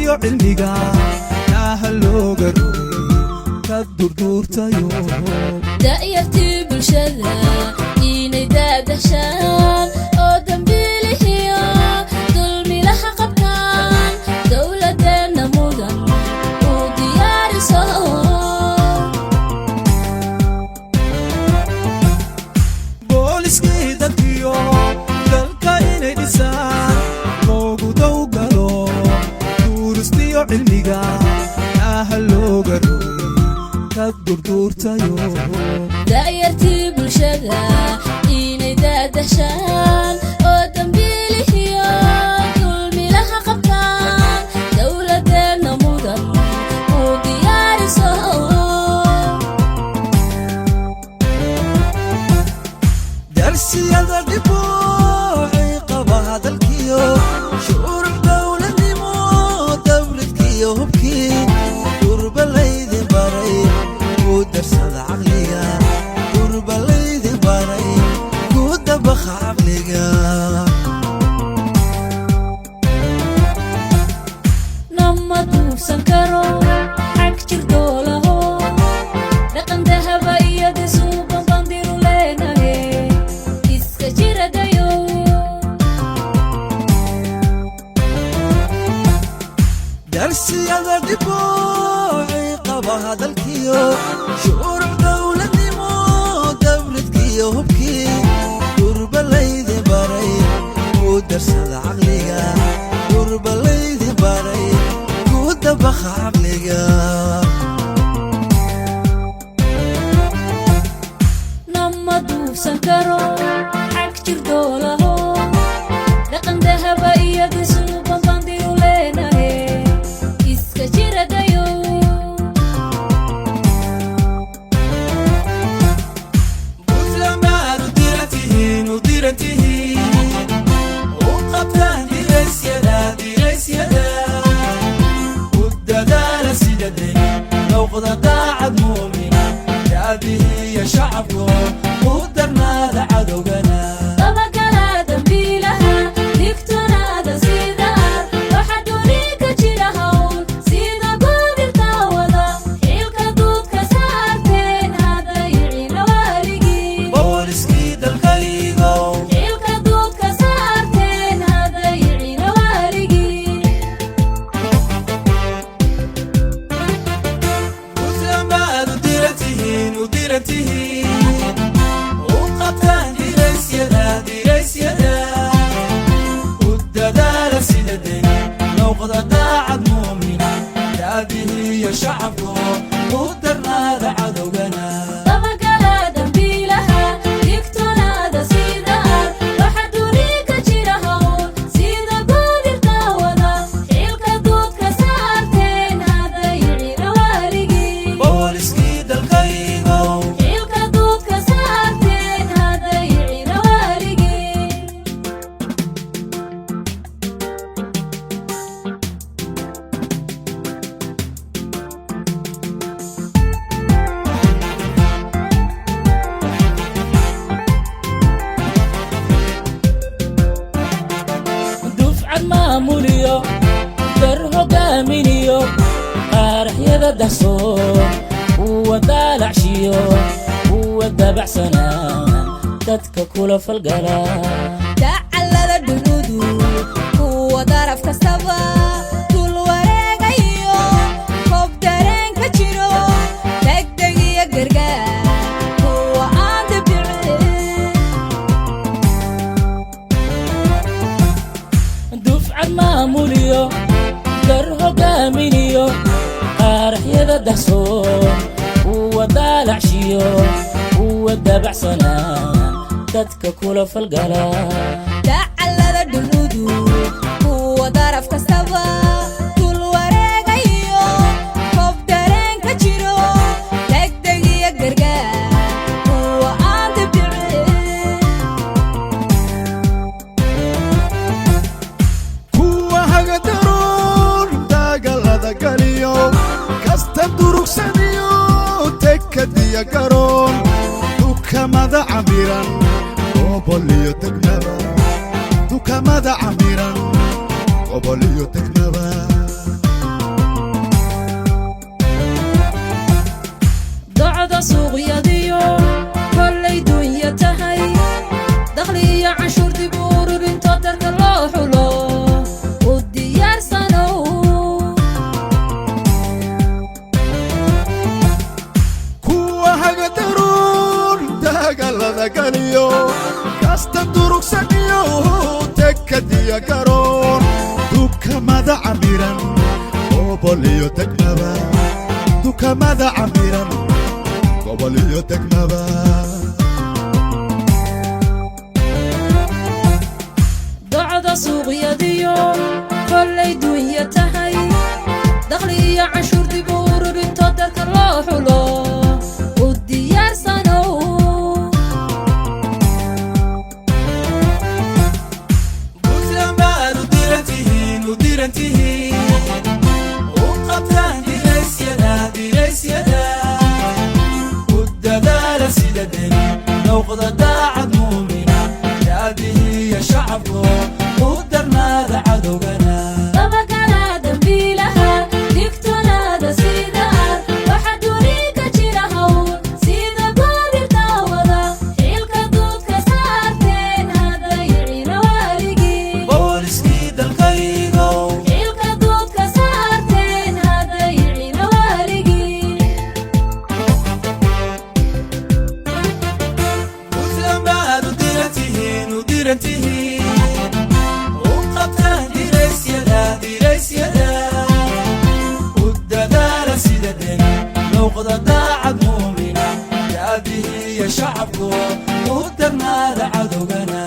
Durustiyo cilmiga daaha looga rogay ka durduurtayo. Da'yartii bulshada inay daadashaan oo dambiilihiyo dulmilaha qabtaan, dowladeenna mudan uu diyaariso. Booliskii dadkiyo dalka inay dhisaan loogu dowgalo, durustiyo cilmiga daaha looga rogay ka durduurtayo. Da'yartii bulshada inay daadashaan oo dambiilihiyo dulmilaha qabtaan, dowladeenna mudan uu diyaariso. Darsiyada dhibooci qaba hadalkiyo shuruuc dowladnimo, dowladkiyo hubkii durba laydin baray, ku darsada caqliga. Durba laydin baray, ku dabakha caqliga. Nama duufsan karo xag jir doolaho, dhaqan dahaba iyo disuuban bandiru leenahe, iska jiradayo. Darsiyada dhibooci qaba hadalkiyo shuruuc dowladnimo, dowladkiyo hubkii durba laydin baray, ku darsada caqliga. Durba laydin baray, ku dabakha caqliga. Nama duufsan karo xag jir doolaho, dhaqan dahaba iyo disuuban bandiru leenahe, iska jiradayo. Puntland u dirantihiin, u dirantihiin, u qabtaan diraysyada, diraysyada u dadaala sida deni noqda daacad muumina, daabihiya shacabko u darnaada cadowgana. Dabagala dambiilaha, digtonaada sida ar waxa duni ka jira hawl sida goodirta wada xilka duudka saarteen hadayicina waaligii. Booliskii dalkaygow. Xilka duudka saarteen hadayicina waaligii. Puntland baad u dirantihiin, u dirantihiin, u qabtaan diraysyada, diraysyada u dadaala sida deni noqda daacad muumina, daabihiyo shacabko u darnaada cadowgana. Dabagala dambiilaha, digtonaada sida ar waxa duni ka jira hawl sida goodirta wada xilka duudka saarteen hadayicina waaligii. Booliskii dalkaygow. Xilka duudka saarteen hadayicina waaligii. Dufcad maamuliyo dar hoggaaminiyo qaaraxyada dahsoon, kuwa daalacshiyo kuwa dabacsanaan dadka kula falgala. Dacallada dhunudu kuwa daraf kastaba dul wareegayo, koob dareenka jiro, degdeg iyo gargaar kuwa aan dibdhicin. Dufcad maamuliyo dar hoggaaminiyo qaaraxyada dahsoon, kuwa daalacshiyo kuwa dabacsanaan dadka kula falgala. Dacallada dhunudu kuwa daraf kastaba dul wareegayo, koob dareenka jiro, degdeg iyo gargaar kuwa aan dibdhicin. Kuwa hagadaroon dagallada galiyo kasta durugsaniyo tekadiya garoon dukamada camiran gobol iyo degmaba, dukamada camiran gobol iyo degmaba. Dukamada camiran, gobol iyo degmaba. Dukamada camiran, gobol iyo degmaba. Docda suuqyadiyo kollay dunya tahay, dakhli iyo canshuur dib u ururinto, dadka loo xulo u diyaarsanow. Puntland baad u diran tihiin, u diran tihiin, u qabtaan diraysyada, diraysyada, u dadaala sida deni, noqda daacad muumina, daadihiya shacabko, u darnaada cadowgana. Dabagala dambiilaha, digtonaada sida ar waxa duni ka jira hawl sida goodirtaawada, xilka duudka saarteen hadayicina waaligii. Booliskii dalkaygow. Xilka duudka saarteen hadayicina waaligii. Puntland baad u diran tihiin, u diran tihiin, u qabtaan diraysyada, diraysyada, u dadaala sida deni, noqda daacad muumina, daadihiya shacabko, u darnaada cadowgana.